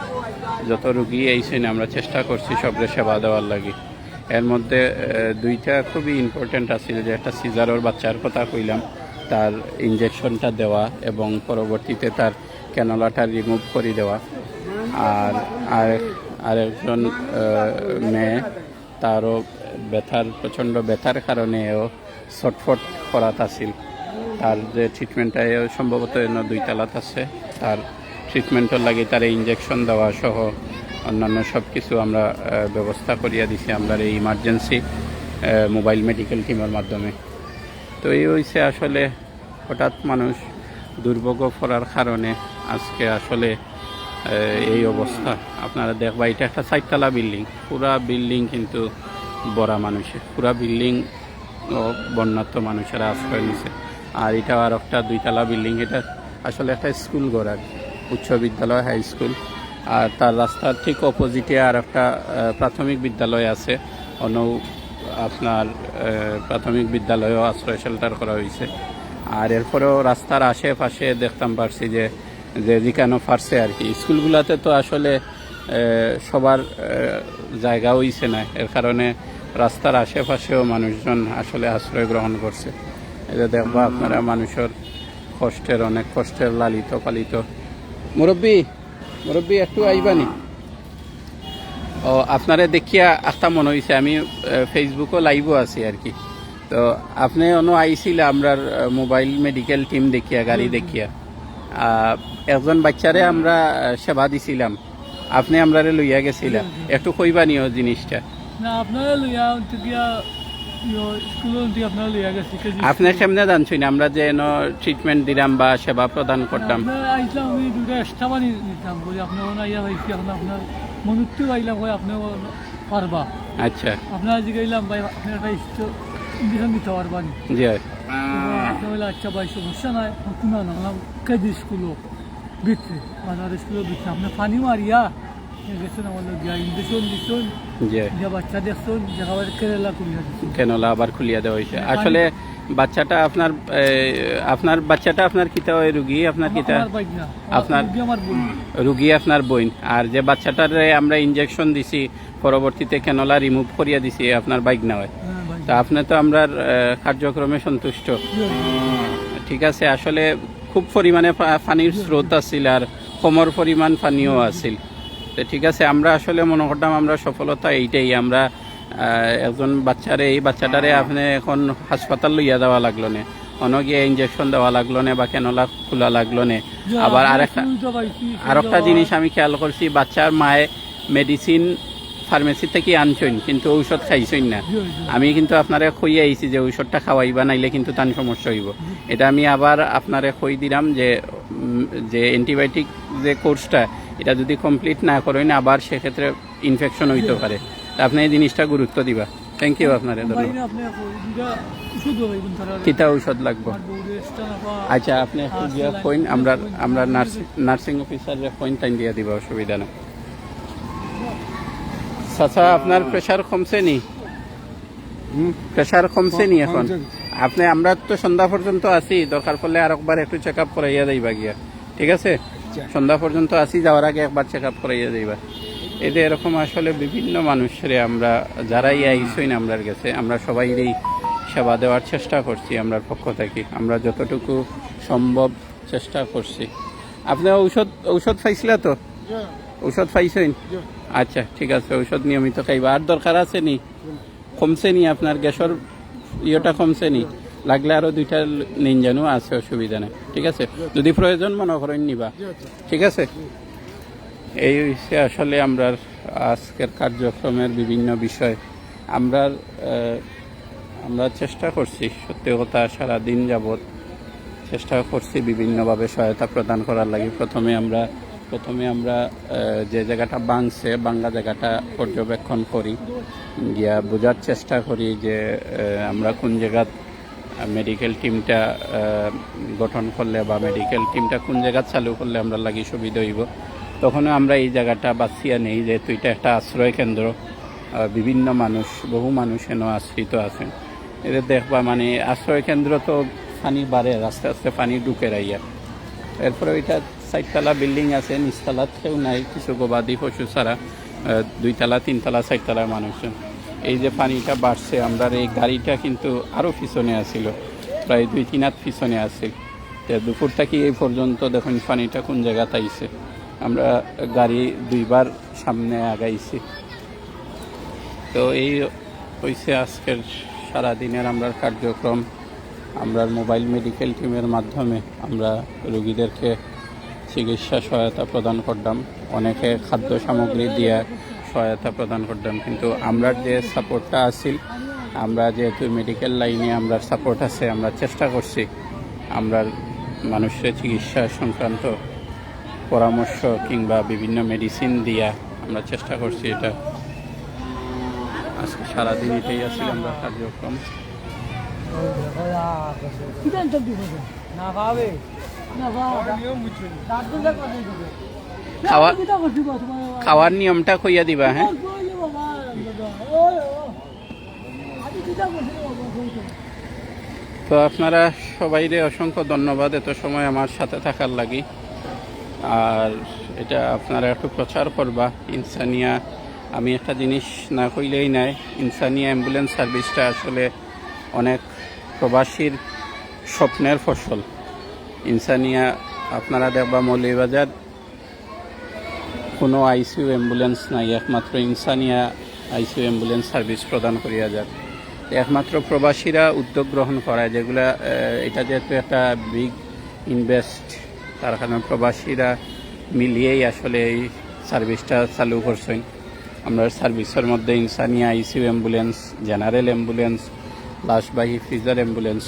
যত রুগী আইছইন, আমরা চেষ্টা করছি সবরে সেবা দেওয়ার লাগি। এর মধ্যে, আহ, দুইটা খুবই ইম্পর্টেন্ট আছিল, যে একটা সিজারর বাচ্চার কথা কইলাম, তার ইঞ্জেকশনটা দেওয়া এবং পরবর্তীতে তার ক্যানোলাটা রিমুভ করি দেওয়া। আর আরেক-, আরেকজন, আহ, মেয়ে, তারও ব্যথার, প্রচণ্ড ব্যথার কারণে ও ছটফট করাত আছিল। তার যে ট্রিটমেন্টটা, এ সম্ভবত এন দুই তালাত আছে, তার ট্রিটমেন্টর লাগি তারে ইঞ্জেকশন দেওয়া সহ অন্যান্য সব কিছু আমরা, আহ, ব্যবস্থা করিয়া দিছি আমরা এই ইমার্জেন্সি, আহ, মোবাইল মেডিকেল টিমের মাধ্যমে। তো এই হইছে আসলে হঠাৎ মানুষ দুর্ভোগ পড়ার কারণে আজকে আসলে, আহ, এই অবস্থা। আপনারা দেখবা, এটা একটা চারতলা বিল্ডিং, পুরা বিল্ডিং কিন্তু ভরা মানুষে, পুরা বিল্ডিং ও বন্যাত্ম মানুষেরা আশ্রয় নিছে। আর এটা আর একটা দুইতলা বিল্ডিং, এটা আসলে একটা স্কুল ঘর আর কি, উচ্চ বিদ্যালয়, হাই স্কুল। আর তার রাস্তার ঠিক অপোজিটে আর একটা, আহ, প্রাথমিক বিদ্যালয় আছে, অন্য আপনার, আহ, প্রাথমিক বিদ্যালয়ও আশ্রয় শেল্টার করা হয়েছে। আর এরপরেও রাস্তার আশেপাশে দেখতাম পারছি যে, যে যেখানে পারছে আর কি। স্কুলগুলাতে তো আসলে, আহ, সবার, আহ, জায়গা হইছে না, এর কারণে রাস্তার আশেপাশেও মানুষজন আসলে আশ্রয় গ্রহণ করছে। এই যে দেখবা আপনারা, মানুষের কষ্টের, অনেক কষ্টের লালিত পালিত। মুরব্বী, মুরব্বী, একটু আইবানি? ও, আপনারে দেখিয়া আখতা মনে হইছে, আমি, আহ, Facebook-ও লাইভও আছি আর কি। তো আপনি অনো আইছিলা আমরার, আহ, মোবাইল মেডিকেল টিম দেখিয়া, গাড়ি হুম, হুম। দেখিয়া। আহ, একজন বাচ্চারে আমরা, আহ, সেবা দিছিলাম, আপনি আমরারে লইয়া গেছিলা। হুম, হুম। একটু কইবানি ও জিনিসটা? না, আপনারে লইয়া অন্তে গিয়া, ইয়ো, স্কুল অন্তে আপনারে লইয়া গেছি, কেজি আপনি স্কুল। কেমনে জানছইন আমরা যে এনো ট্রিটমেন্ট দিলাম বা সেবা প্রদান করতাম? আপনারে আইছিলাম, আমি দুইটা এক্সট্রা পানি নিতাম, কই আপনার ওনা ইয়া পাইছি, এখন আপনার মনুত্তু পাইলাম, কই আপনি পারবা। আচ্ছা। আপনারে জিগাইলাম, "ভাই, আপনি একটা ইঞ্জেকশন দিতা পারবা নি?" জি। আপনি বললেন, "আচ্ছা ভাই, সমস্যা নাই।" আমি কুনা না, বললাম, "কেজি স্কুলও ভিতরে, বাজার স্কুলও ভিতরে, আপনি পানি মারিয়া গেছেন আমার লগে, গিয়া ইঞ্জেকশন দিছেন, জি। গিয়া বাচ্চা দেখছেন, দেখা বাচ্চা কেনেলা খুলিয়া দিছেন।" কেনেলা আবার খুলিয়া দেওয়া হয়েছে। মানে আসলে পানি বাচ্চাটা আপনার, এ, আপনার বাচ্চাটা আপনার কিতা হয় রুগী? আপনার আমার, কিতা? আমার বাইক না। আপনার রুগী আমার বোন। রুগী আপনার বোন। আর যে বাচ্চাটারে আমরা ইঞ্জেকশন দিছি, পরবর্তীতে ক্যানোলা রিমুভ করিয়া দিছি, আপনার বাইক না হয়। হ্যাঁ, বাইক। তা আপনি তো আমরার, আহ, কার্যক্রমে সন্তুষ্ট। জি, জি। ঠিক আছে, আসলে খুব পরিমাণে পা-, পানির জি, স্রোত জি। আছিল আর কমর পরিমাণ পানিও আছিল। তো ঠিক আছে, আমরা আসলে মনে করতাম আমরা সফলতা এইটাই, আমরা, আহ, একজন বাচ্চারে, এই বাচ্চাটারে আপনি এখন হাসপাতাল লইয়া যাওয়া লাগলো না, অনো গিয়া ইঞ্জেকশন দেওয়া লাগলো না বা ক্যানোলা খোলা লাগলো না। জি, আবার আপনি আরেকটা, সুবিধা পাইছি, সুবিধা আরেকটা পাওয়া। জিনিস আমি খেয়াল করছি, বাচ্চার মায়ে মেডিসিন ফার্মেসি থেকে আনছইন, কিন্তু ঔষধ খাইছইন না। জি, জি। আমি কিন্তু আপনারে কইয়া আইছি যে ঔষধটা খাওয়াইবা, নাইলে কিন্তু তান সমস্যা হইব। জি। এটা আমি আবার আপনারে কই দিলাম যে, উম, যে অ্যান্টিবায়োটিক যে কোর্সটা, এটা যদি কমপ্লিট না করইন, আবার সেক্ষেত্রে ইনফেকশন হইতে জি। পারে। তা আপনি এই জিনিসটা গুরুত্ব দিবা। থ্যাংক ইউ আপনারে, ধন্যবাদ। বাইরে আপনি দুইটা ওষুধ দেওয়া লাগবে তারা। কিতা ঔষধ লাগবো? আমার বউরে এক্সট্রা না পাওয়া। আচ্ছা, আপনি একটু আর গিয়া স্যালাইন কইন, আমরা, আমরা নার্স-, নার্সিং অফিসাররে কইন, তাইন দিয়া দিবা, অসুবিধা না। চাচা, আপনার প্রেশার কমছে নি? হুম? প্রেশার কমছে নি কম-, এখন? কমছে। আপনি, আমরা তো সন্ধ্যা পর্যন্ত আছি, দরকার পড়লে আরেকবার একটু চেক আপ করাইয়া যাইবা গিয়া, ঠিক আছে? আচ্ছা। সন্ধ্যা পর্যন্ত আছি, যাওয়ার আগে একবার চেক আপ করাইয়া যাইবা। এই যে এরকম আসলে বিভিন্ন মানুষরে আমরা, যারাই আইছইন আমরার গেছে, আমরা সবাইরই সেবা দেওয়ার চেষ্টা করছি আমরার পক্ষ থাকি, আমরা যতটুকু সম্ভব চেষ্টা করছি। আপনি ঔষধ, ঔষধ পাইছিলা তো? জি। ঔষধ পাইছইন? জি। আচ্ছা, ঠিক আছে, ঔষধ নিয়মিত খাইবা। আর দরকার আছে নি? জি। কমছে নি আপনার গ্যাসর ইয়েটা কমছে নি? লাগলে আরো দুইটা নিন জানো, আছে, অসুবিধা নাই, ঠিক আছে? যদি প্রয়োজন মনে করেন নিবা, জি, আচ্ছা। ঠিক আছে? এই হইছে আসলে আমরার আজকের কার্যক্রমের বিভিন্ন বিষয়। আমরা, আহ, আমরা চেষ্টা করছি, সত্যি কথা, সারা দিন যাবত চেষ্টা করছি বিভিন্নভাবে সহায়তা প্রদান করার লাগি। প্রথমে আমরা, প্রথমে আমরা, আহ, যে জায়গাটা ভাঙছে, ভাঙ্গা জায়গাটা পর্যবেক্ষণ করি, গিয়া বোঝার চেষ্টা করি যে, আহ, আমরা কোন জায়গাত মেডিকেল টিমটা, আহ, গঠন করলে বা মেডিকেল টিমটা কোন জায়গাত চালু করলে আমরার লাগি সুবিধা হইব। তখনও আমরা এই জায়গাটা বাছিয়া নেই, যেহেতু এটা একটা আশ্রয় কেন্দ্র, আহ, বিভিন্ন মানুষ, বহু মানুষ এনে আশ্রিত আছেন। এরে দেখবা, মানে, আশ্রয় কেন্দ্র তো পানি বাড়ে, আস্তে আস্তে পানি ঢুকে রাইয়া। এরপরে ওইটা চারতলা বিল্ডিং আছে, নিচতলাত কেউ নাই, কিছু গবাদি পশু ছাড়া, আহ, দুইতলা, তিনতলা, চারতলার মানুষজন। এই যে পানিটা বাড়ছে, আমরার এই গাড়িটা কিন্তু আরও পিছনে আছিল, প্রায় দুই তিন হাত পিছনে আছিল। তো দুপুর থাকি এই পর্যন্ত দেখুন পানিটা কোন জায়গাত আইছে। আমরা গাড়ি দুইবার সামনে আগাইছি। তো এই হইছে আজকের সারাদিনের আমরার কার্যক্রম। আমরার মোবাইল মেডিকেল টিমের মাধ্যমে আমরা রোগীদেরকে চিকিৎসা সহায়তা প্রদান করলাম, অনেকে খাদ্য সামগ্রী দিয়া সহায়তা প্রদান করলাম। কিন্তু আমরার যে সাপোর্টটা আছিল, আমরা যেহেতু মেডিকেল লাইনে আমরার সাপোর্ট আছে, আমরা চেষ্টা করছি আমরার মানুষের চিকিৎসা সংক্রান্ত পরামর্শ কিংবা বিভিন্ন মেডিসিন দিয়া আমরা চেষ্টা করছি এটা। আজকে সারাদিন এটাই আছিল আমরার কার্যক্রম। খাওয়া-, খাওয়ার নিয়মটা কইয়া দিবা, হ্যাঁ? তো আপনারা সবাইরে অসংখ্য ধন্যবাদ এত সময় আমার সাথে থাকার লাগি। আর এটা আপনারা একটু প্রচার করবা। ইনসানিয়া, আমি একটা জিনিস না কইলেই নাই, ইনসানিয়া অ্যাম্বুলেন্স সার্ভিসটা আসলে অনেক প্রবাসীর স্বপ্নের ফসল। ইনসানিয়া, আপনারা দেখবা মৌলভীবাজার কোনো আইসিইউ অ্যাম্বুলেন্স নাই, একমাত্র ইনসানিয়া আইসিইউ অ্যাম্বুলেন্স সার্ভিস প্রদান করিয়া যার। একমাত্র প্রবাসীরা উদ্যোগ গ্রহণ করায়, যেগুলা, আহ, এটা যেহেতু একটা বিগ ইনভেস্ট, তার কারণে প্রবাসীরা মিলিয়েই আসলে এই সার্ভিসটা চালু করছেন। আমরার সার্ভিসের মধ্যে ইনসানিয়া আইসিইউ অ্যাম্বুলেন্স, জেনারেল অ্যাম্বুলেন্স, লাশবাহী ফ্রিজার অ্যাম্বুলেন্স,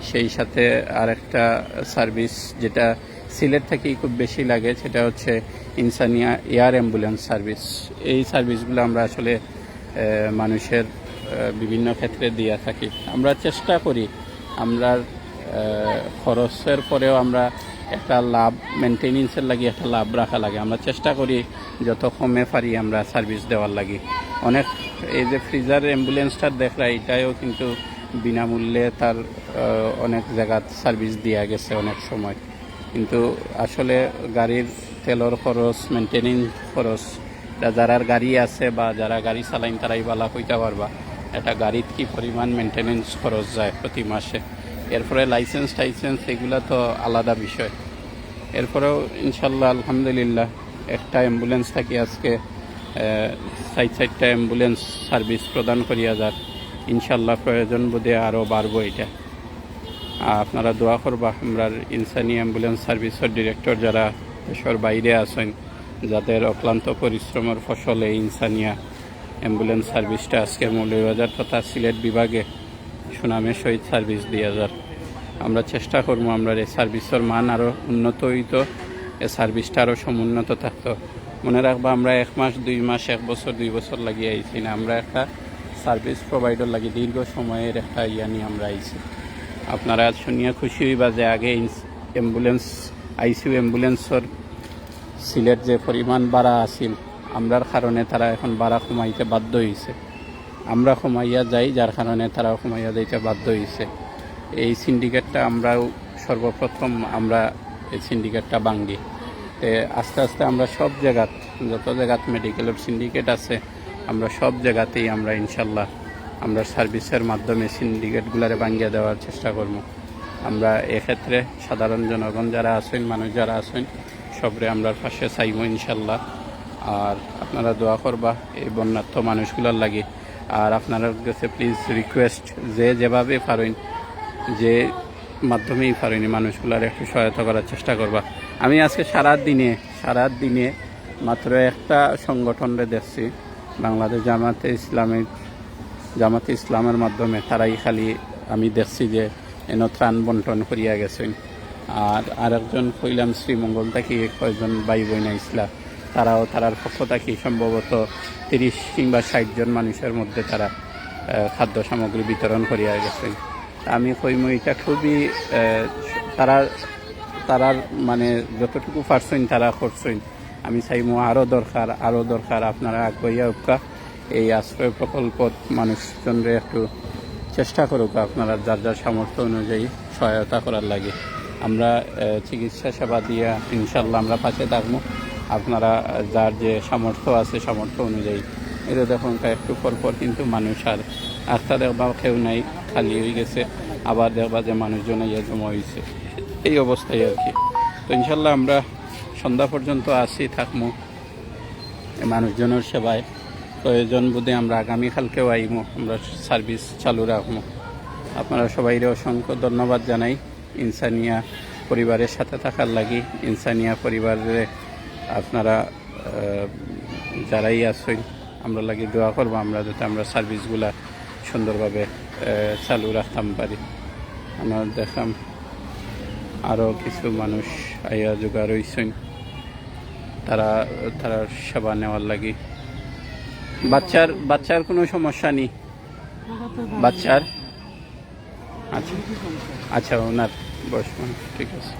সেই সাথে আরেকটা সার্ভিস যেটা সিলেট থাকি খুব বেশি লাগে, সেটা হচ্ছে ইনসানিয়া এয়ার অ্যাম্বুলেন্স সার্ভিস। এই সার্ভিসগুলো আমরা আসলে, আহ, মানুষের, আহ, বিভিন্ন ক্ষেত্রে দিয়া থাকি। আমরা চেষ্টা করি, আমরার, আহ, খরচের পরেও আমরা একটা লাভ, মেনটেনেন্সের লাগি একটা লাভ রাখা লাগে। আমরা চেষ্টা করি যত কমে পারি আমরা সার্ভিস দেওয়ার লাগি। অনেক, এই যে ফ্রিজার অ্যাম্বুলেন্সটা দেখরা, এটাও কিন্তু বিনামূল্যে তার, আহ, অনেক জায়গাত সার্ভিস দিয়া গেছে অনেক সময়। কিন্তু আসলে গাড়ির তেলর খরচ, মেনটেনেন্স খরচ, এটা যারার গাড়ি আছে বা যারা গাড়ি চালাইন, তারাই বালা কইতা পারবা, একটা গাড়িত কি পরিমাণ মেনটেনেন্স খরচ যায় প্রতি মাসে। এরপরে লাইসেন্স টাইসেন্স, এগুলা তো আলাদা বিষয়। এরপরেও ইনশাল্লাহ, আলহামদুলিল্লাহ, একটা অ্যাম্বুলেন্স থাকি আজকে, আহ, চাইর চাইরটা অ্যাম্বুলেন্স সার্ভিস প্রদান করিয়া যার। ইনশাল্লাহ, প্রয়োজন বোধে আরও বাড়বো এটা। আর আপনারা দোয়া করবা, আমরার ইনসানি অ্যাম্বুলেন্স সার্ভিসের ডিরেক্টর যারা দেশের বাইরে আছেন, যাদের অক্লান্ত পরিশ্রমের ফসলে ইনসানিয়া অ্যাম্বুলেন্স সার্ভিসটা আজকে মৌলভীবাজার তথা সিলেট বিভাগে সুনামের সহিত সার্ভিস দিয়া যার। আমরা চেষ্টা করবো আমরার এই সার্ভিসের মান আরও উন্নত হইতো, এই সার্ভিসটা আরও সমুন্নত থাকতো। মনে রাখবা, আমরা এক মাস, দুই মাস, এক বছর, দুই বছর লাগিয়া আইছি না, আমরা একটা সার্ভিস প্রোভাইডর লাগি দীর্ঘ সময়ের একটা ইয়া নিয়ে আমরা আইছি। আপনারা শুনিয়া খুশি হইবা যে আগে ইন্স-, অ্যাম্বুলেন্স, আইসিইউ অ্যাম্বুলেন্সর সিলেট যে পরিমাণ ভাড়া আছিল, আমরার কারণে তারা এখন ভাড়া কমাইতে বাধ্য হইছে। আমরা কমাইয়া যাই, যার কারণে তারাও কমাইয়া যাইতে বাধ্য হইছে। এই সিন্ডিকেটটা আমরাও সর্বপ্রথম আমরা এই সিন্ডিকেটটা ভাঙ্গি। তে আস্তে আস্তে আমরা সব জায়গাত, যত জায়গাত মেডিকেলের সিন্ডিকেট আছে, আমরা সব জায়গাতেই আমরা ইনশাল্লাহ আমরা সার্ভিসের মাধ্যমে সিন্ডিকেটগুলারে ভাঙ্গিয়া দেওয়ার চেষ্টা করবো। আমরা এক্ষেত্রে সাধারণ জনগণ যারা আছেন, মানুষ যারা আছেন, সবরে আমরার পাশে চাইবো ইনশাল্লাহ। আর আপনারা দোয়া করবা এই বন্যার্ত মানুষগুলার লাগি। আর আপনারার কাছে প্লিজ রিকোয়েস্ট, যে যেভাবে পারেন, যে মাধ্যমেই পারেন, এই মানুষগুলার একটু সহায়তা করার চেষ্টা করবা। আমি আজকে সারা দিনে, সারা দিনে মাত্র একটা সংগঠনরে দেখছি, বাংলাদেশ জামাতে ইসলামী, জামাতে ইসলামের মাধ্যমে তারাই খালি আমি দেখছি যে এন ত্রাণ বন্টন করিয়া গেছেন। আর আরেকজন কইলাম শ্রীমঙ্গল থাকি কয়েকজন ভাই বোন আইসলা, তারাও তারার পক্ষ থাকি সম্ভবত তিরিশ কিংবা ষাট জন মানুষের মধ্যে তারা, আহ, খাদ্য সামগ্রী বিতরণ করিয়া গেছেন। তা আমি কইমু এটা খুবই, আহ, তারা, তারার মানে যতটুকু পারছইন তারা করছইন। আমি চাইমু আরও দরকার, আরও দরকার, আপনারা আগুয়াইয়া উক্কা এই আশ্রয় প্রকল্পত মানুষজনরে একটু চেষ্টা করুক আপনারা যার যার সামর্থ্য অনুযায়ী সহায়তা করার লাগি। আমরা, আহ, চিকিৎসা সেবা দিয়া ইনশাল্লাহ আমরা পাশে থাকমু। আপনারা যার যে সামর্থ্য আছে, সামর্থ্য অনুযায়ী। এই যে দেখুন, একটু পর পর কিন্তু মানুষ আর আস্তা দেখবা কেউ নাই, খালি হয়ে গেছে। আবার দেখবা যে মানুষজন আইয়া জমা হইছে, এই অবস্থায় আর কি। তো ইনশাল্লাহ আমরা সন্ধ্যা পর্যন্ত আছি, থাকমু এই মানুষজনের সেবায়। প্রয়োজন বোধে আমরা আগামীকালকেও আইমু, আমরা সার্ভিস চালু রাখমু। আপনারা সবাইরে অসংখ্য ধন্যবাদ জানাই ইনসানিয়া পরিবারের সাথে থাকার লাগি। ইনসানিয়া পরিবারে আপনারা, আহ, যারাই আছেন, আমরা লাগি দোয়া করবা, আমরা যাতে আমরা সার্ভিসগুলা সুন্দরভাবে, আহ, চালু রাখতাম পারি। আমরা দেখলাম আরও কিছু মানুষ আইয়া জোগাড় হইছেন, তারা, তারা সেবা নেওয়ার লাগি। বাচ্চার, বাচ্চার কোনো সমস্যা নেই? বাচ্চার? আচ্ছা, আচ্ছা, ওনার বয়স কম, ঠিক আছে।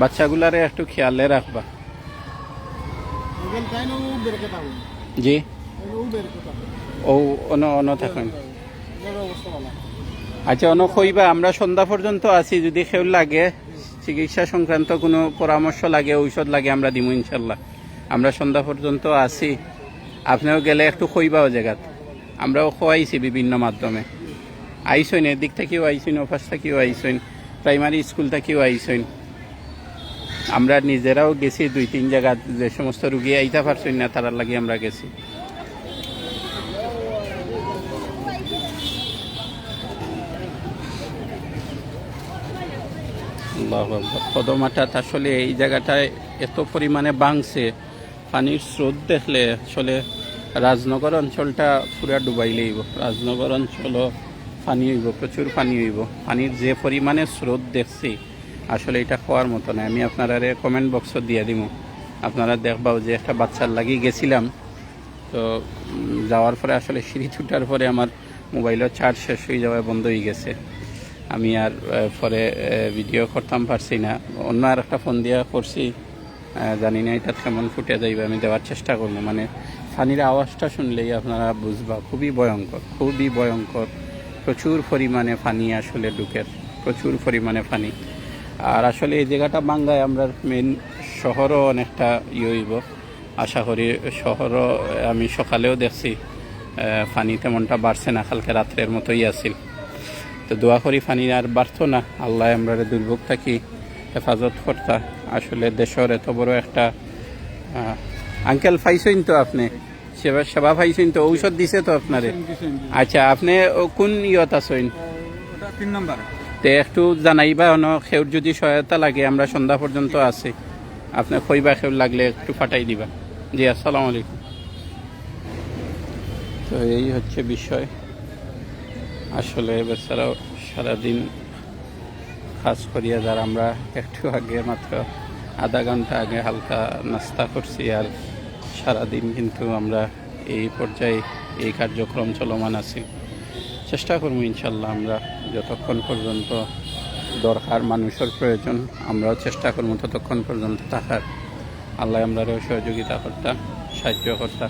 বাচ্চাগুলারে একটু খেয়ালে রাখবা। জি। ও, অন, অন থাকেন। আচ্ছা, অন কইবা, আমরা সন্ধ্যা পর্যন্ত আছি, যদি কেউ লাগে, চিকিৎসা সংক্রান্ত কোনো পরামর্শ লাগে, ঔষধ লাগে, আমরা দিমু ইনশাল্লাহ। আমরা সন্ধ্যা পর্যন্ত আছি, আপনিও গেলে একটু কইবা ও জায়গাত। আমরাও খোয়াইছি বিভিন্ন মাধ্যমে, আইসইন, এদিক থাকিও আইসইন, ওপাশ থাকিও আইসইন, প্রাইমারি স্কুল থাকিও আইসইন। আমরা নিজেরাও গেছি দুই তিন জায়গা, যে সমস্ত রুগী আইতা পারছইন না, তারার লাগি আমরা গেছি। আল্লাহু আকবার। কদমাটাত আসলে এই জায়গাটায় এত পরিমাণে ভাঙছে, পানির স্রোত দেখলে আসলে রাজনগর অঞ্চলটা পুরা ডুবাই লইব। রাজনগর অঞ্চল পানি হইব, প্রচুর পানি হইব। পানির যে পরিমাণে স্রোত দেখছি, আসলে এটা কওয়ার মতো না। আমি আপনারারে কমেন্ট বক্সও দিয়া দিমু, আপনারা দেখবাও যে একটা বাচ্চার লাগি গেছিলাম, তো উম, যাওয়ার পরে আসলে সিঁড়ি উঠার পরে আমার মোবাইলও চার্জ শেষ হয়ে যাওয়ায় বন্ধ হয়ে গেছে। আমি আর, আহ, পরে, আহ, ভিডিও করতাম পারছি না, অন্য আর একটা ফোন দিয়া করছি। আহ, জানি না এটা কেমন ফুটে যাইবে, আমি দেওয়ার চেষ্টা করবো। মানে, পানির আওয়াজটা শুনলেই আপনারা বুঝবা, খুবই ভয়ঙ্কর, খুবই ভয়ঙ্কর, প্রচুর পরিমাণে পানি আসলে ঢুকের, প্রচুর পরিমাণে পানি। আর আসলে এই জায়গাটা ভাঙ্গায় আমরা মেইন শহরও অনেকটা ইয়ে হইব। আশা করি শহরও, আমি সকালেও দেখছি, আহ, পানি তেমনটা বাড়ছে না, কালকে রাত্রের মতোই আছিল। তো দোয়া করি পানি আর বাড়তো না, আল্লাহ আমরারে দুর্ভোগ থাকি হেফাজত করতা। আসলে দেশর এত বড় একটা, আহ, আঙ্কেল পাইছইন তো আপনি? সেবা, সেবা পাইছইন তো? ঔষধ দিছে তো আপনারে? দিছইন, দিছইন, দিছইন। আচ্ছা, আপনি ও কোন ইয়ত আছইন? ও, ওটা তিন নম্বর। তে একটু জানাইবা, অন কেউর যদি সহায়তা লাগে, আমরা সন্ধ্যা পর্যন্ত আছি। আপনি কইবা, কেউ লাগলে একটু পাঠাই দিবা। জি, আসসালামু আলাইকুম। তো এই হচ্ছে বিষয়। আসলে বেচারা সারাদিন কাজ করিয়া যার, আমরা একটু আগে, মাত্র আধা ঘন্টা আগে হালকা নাস্তা করছি, আর সারাদিন কিন্তু আমরা এই পর্যায়ে এই কার্যক্রম চলমান আছে। চেষ্টা করবো ইনশাল্লাহ, আমরা যতক্ষণ পর্যন্ত দরকার, মানুষের প্রয়োজন, আমরাও চেষ্টা করবো ততক্ষণ পর্যন্ত থাকার। আল্লাহ আমরারেও সহযোগিতা করতা, সাহায্য করতা।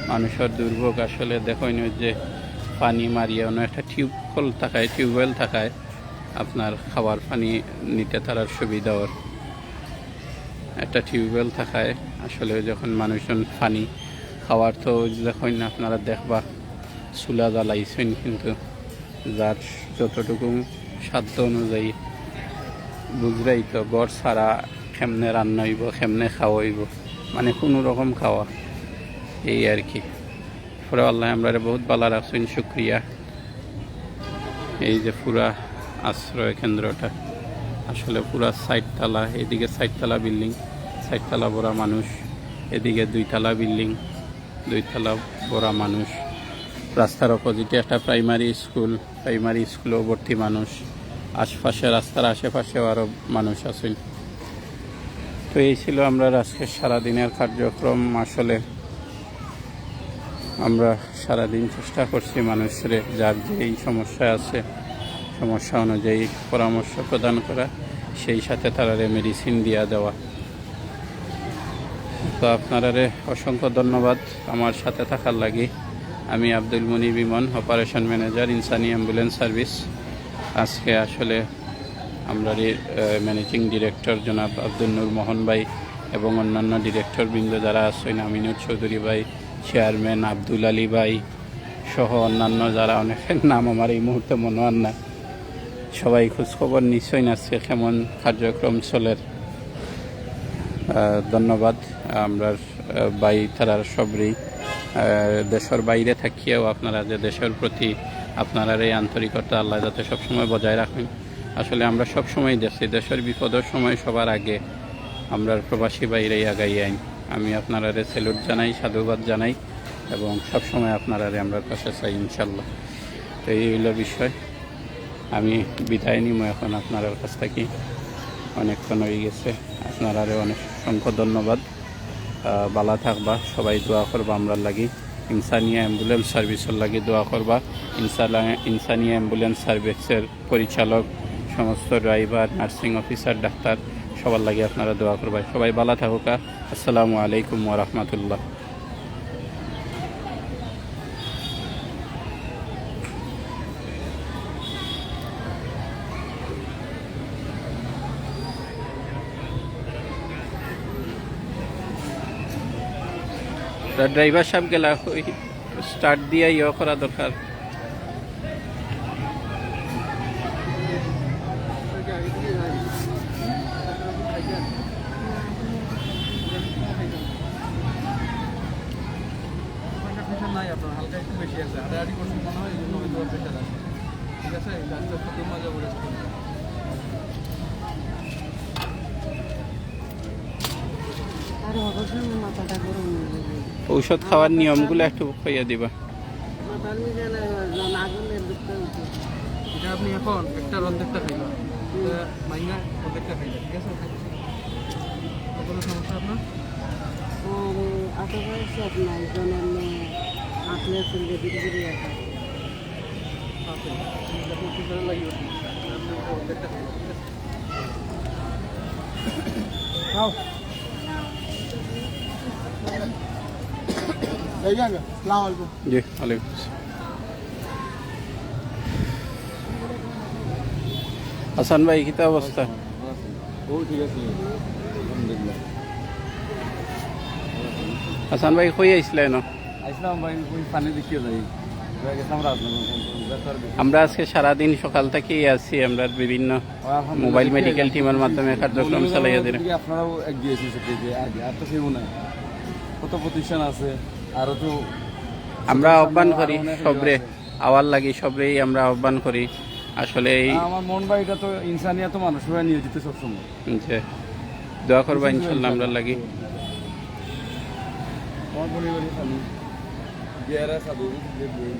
মানুষের দুর্ভোগ আসলে দেখইন যে পানি মারিয়া অন্য একটা টিউবওয়েল থাকায়, টিউবওয়েল থাকায় আপনার খাওয়ার পানি নিতে তারার সুবিধা ওর। একটা টিউবওয়েল থাকায় আসলে যখন মানুষজন পানি খাওয়ার, তো যখন আপনারা দেখবা চুলা জ্বালাইছেন, কিন্তু যার যতটুকু সাধ্য অনুযায়ী বুঝরাই তো, ঘর ছাড়া কেমনে রান্না হইব, কেমনে খাওয়া হইব, মানে কোনো রকম খাওয়া, এই আর কি। পরে আল্লাহ আমরারে বহুত ভালা রাখছেন, শুক্রিয়া। এই যে পুরা আশ্রয় কেন্দ্রটা, আসলে পুরা চারতলা, এদিকে চারতলা বিল্ডিং, চারতলা ভরা মানুষ, এদিকে দুইতলা বিল্ডিং, দুইতলা ভরা মানুষ। রাস্তার অপোজিটে একটা প্রাইমারি স্কুল, প্রাইমারি স্কুলেও ভর্তি মানুষ, আশপাশে, রাস্তার আশেপাশেও আরও মানুষ আছেন। তো এই ছিল আমরার আজকে সারাদিনের কার্যক্রম। আসলে আমরা সারাদিন চেষ্টা করছি মানুষরে যার যেই সমস্যা আছে, সমস্যা অনুযায়ী পরামর্শ প্রদান করা, সেই সাথে তারারে মেডিসিন দিয়া দেওয়া। তো আপনারারে অসংখ্য ধন্যবাদ আমার সাথে থাকার লাগি। আমি আব্দুল মুনিব ইমন, অপারেশন ম্যানেজার, ইনসানি অ্যাম্বুলেন্স সার্ভিস। আজকে আসলে আমরার ম্যানেজিং ডিরেক্টর জনাব আব্দুল নূর মোহন ভাই এবং অন্যান্য ডিরেক্টর বৃন্দ যারা আছেন, আমিনুর চৌধুরী ভাই, চেয়ারম্যান আব্দুল আলী ভাই সহ অন্যান্য যারা, অনেকের নাম আমার এই মুহূর্তে মনো আর না, সবাই খোঁজখবর নিছইন আজকে কেমন কার্যক্রম চলের। আহ, ধন্যবাদ। আমরার, আহ, ভাই তারার সবরেই, আহ, দেশর বাইরে থাকিয়াও আপনারা যে দেশর প্রতি আপনারার এই আন্তরিকতা আল্লাহ যাতে সবসময় বজায় রাখেন। আসলে আমরা সবসময় দেখছি দেশর বিপদর সময় সবার আগে আমরার প্রবাসী ভাইরাই আগাই আইন। আমি আপনারারে স্যালুট জানাই, সাধুবাদ জানাই এবং সবসময় আপনারারে আমরার পাশে চাই ইনশাল্লাহ। তো এই হইল বিষয়। আমি বিদায় নিমু এখন আপনারার কাছ থাকি, অনেকক্ষণ হয়ে গেছে। আপনারারে অনেক অসংখ্য ধন্যবাদ। আহ, বালা থাকবা, সবাই দোয়া করবা আমরার লাগি। ইনসানিয়া অ্যাম্বুলেন্স সার্ভিসর লাগি দোয়া করবা। ইনসালা-, ইনসানিয়া অ্যাম্বুলেন্স সার্ভিসের পরিচালক, সমস্ত ড্রাইভার, নার্সিং অফিসার, ডাক্তার, সবার লাগি আপনারা দোয়া করবা। সবাই বালা থাকুকা। আসসালামু আলাইকুম ওয়া রাহমাতুল্লাহ। তা ড্রাইভার সাহেব গেলা, ওই স্টার্ট দিয়া ইয়ে করা দরকার। প্রেশার নাই আপনার, হালকা একটু বেশি আছে, হাঁটাহাঁটি করছেন মনে হয়, এই জন্য হয়তো প্রেশার আছে। ঠিক আছে, এই আস্তে আস্তে ঘুম যাবো, রেস্ট করুন। আর অবসর মাথাটা গরম হয়ে যাবে। ঔষধ খাওয়ার নিয়মগুলো একটু কইয়া দিবা। মাথার নিচে না, না, আগুনের দুধটা উঠে। এটা আপনি এখন একটার অর্ধেকটা খাইবেন। এটা মাইনা অর্ধেকটা খাইবেন, ঠিক আছে? কোনো সমস্যা আপনার? আর আশা করি সব নাই, জনের মেয়ে, আঁকলে চলবে, ধীরে ধীরে এখন। আছে। এটা খুব সুন্দর লাগে। আপনি অর্ধেকটা খাইবেন, ঠিক আছে? খাও। এই যান, আসসালামু আলাইকুম। জি, ওয়ালাইকুম আসসালাম। হাসান ভাই, কিতা অবস্থা? ও, ঠিক আছে, আলহামদুলিল্লাহ। হাসান ভাই, কই আইছলা এনো? আইছলাম ভাই, ওই পানি দেখিয়ে যাই। ভাই, গেছিলাম রাজনগর, বেতার দিকে। আমরা আজকে সারাদিন সকাল থেকেই আছি, আমরা বিভিন্ন আলহামদুলিল্লাহ, মোবাইল দেখি মেডিকেল আইলাম। টিমের মাধ্যমে কার্যক্রম মৌলভীবাজার চালাইয়া দিলাম। দিকে আপনারাও এগিয়ে এসেছেন, যে আগে আর তো কেউ নাই। কত প্রতিষ্ঠান আছে, আরো তো আমরা আহ্বান আরো করি অনেক সবরে, আছে। আওয়ার লাগি সবরেই আমরা আহ্বান করি। আসলে এই আমার মন ভাই, এটা তো ইনসানিয়াত মানুষ ভাই নিয়োজিত সবসময়। জি। দোয়া করবা ইনশাল্লাহ আমরার লাগি। আমার বোনের বাড়ি খালি। বিয়ারা সাধু, যে বই।